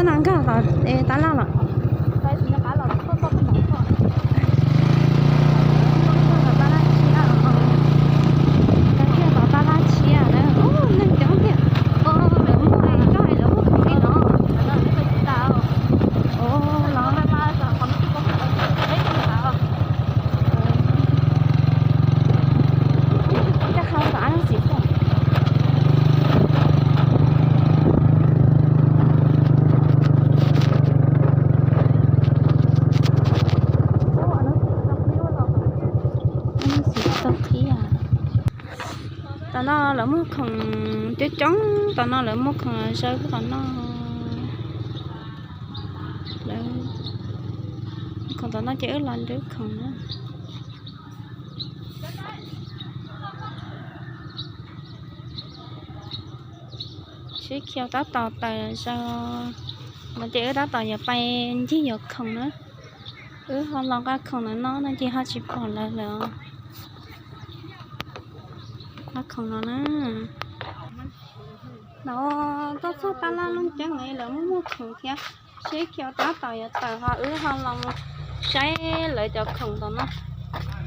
Na nkag tom tab laj los? Nkag tom tab laj tshiab, nkag kiag tom tab laj tshiab na. Neeg coob tiag. Lawv muaj, lawv muaj khoom li no. Los Tom no lawv muaj khoom coob coob, tom no lawv muaj khoom zaws tom no. Lawv khoom tom no ces wb los nrhiav khoom na. Sib khiav tab tom tawm zaws, no ces wb tab tom yuav pais ncig yuav khoom na. Wb ho los nqa khoom ntawm no no ces ho tsis pom lawv lawm. Nqa khoom no na. No tuaj txog tab laj Looj Ceeb lawv muaj muaj khoom thiab. Sib khiav tab tom yuav tawm ho wb ho los saib lawv cov khoom tom no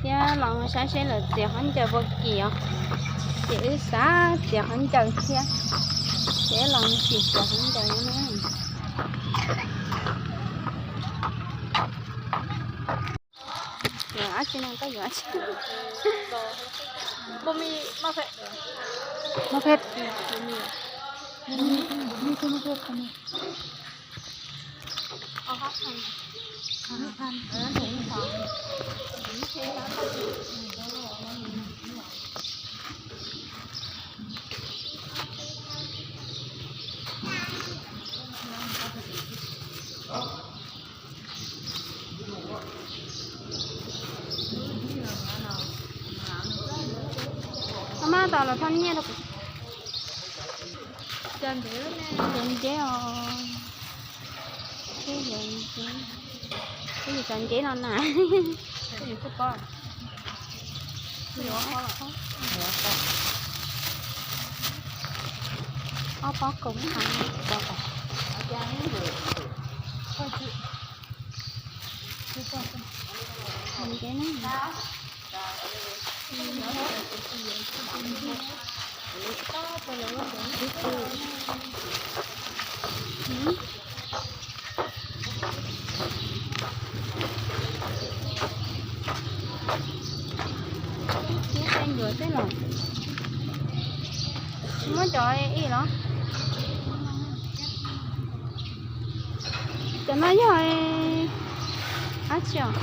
thiab los saib seb lawv txiav khaub ncaws puas kim os. Ces wb xav txiav khaub ncaws thiab, ces los sim txiav khaub ncaws na. Yuav dab tsi no, koj yuav dab tsi? Moj pheej. Koj maj tos lawv thauj nyiaj rau kuv. Cov nceb os. Cov nceb, cov nceb no na. Ob pob kaum phav. Nceb na. Tsis muab cov ib los? Cov no yog dab tsi os?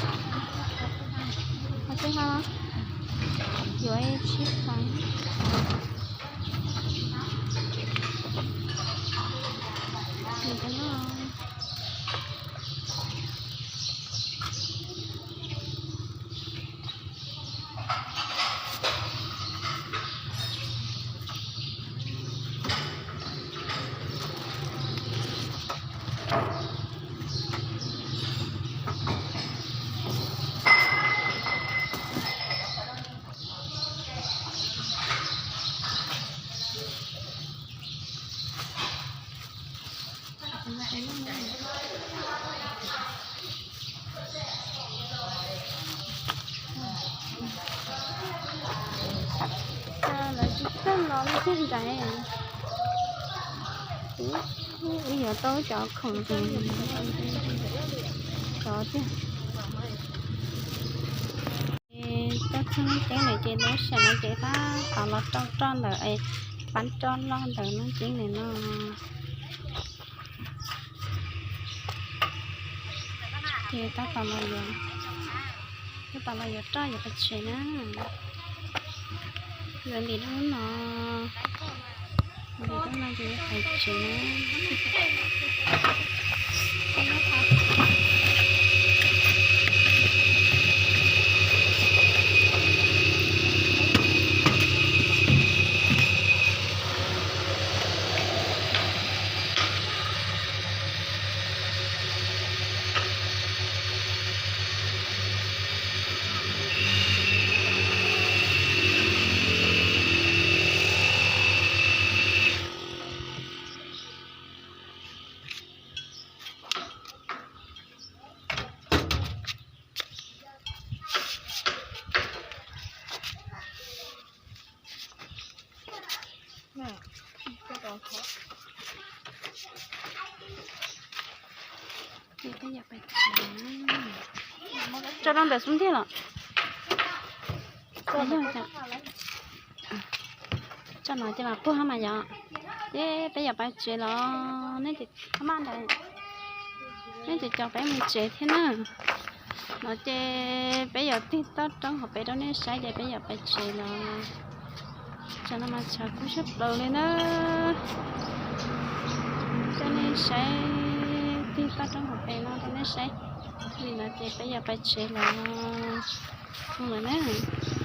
Yuav tsib phav. Lawv tsis txawj los li tiag ntxaiv. Wb yuav tau cov khoom, cov tiag. Tuaj txog Looj Ceeb lawm ces lub sij hawm no ces tab tom los rau roj ntawm, pab roj loj ntawm Looj Ceeb ntawm no. Ces tab tom los yuav, tab tom los yuav roj yuav pais tsev na. Yuav ntim lub no, ntim lub no ces yuav pais tsev na. Tso rau ntawm xub ntiag los? Tso no ces mam puag mas yom. Ces peb yuav pais tsev los, nej ces, nej ces coj peb mus tsev thiab na. No ces peb yuav tig toj roob hauv pes rau nej saib ces peb yuav pais tsev los. Tshav no mas tshav kub siab plaws li na. Rau nej saib, tig toj roob hauv pes no rau nej saib. Li no ces peb yuav pais tsev los. Mus lawm na.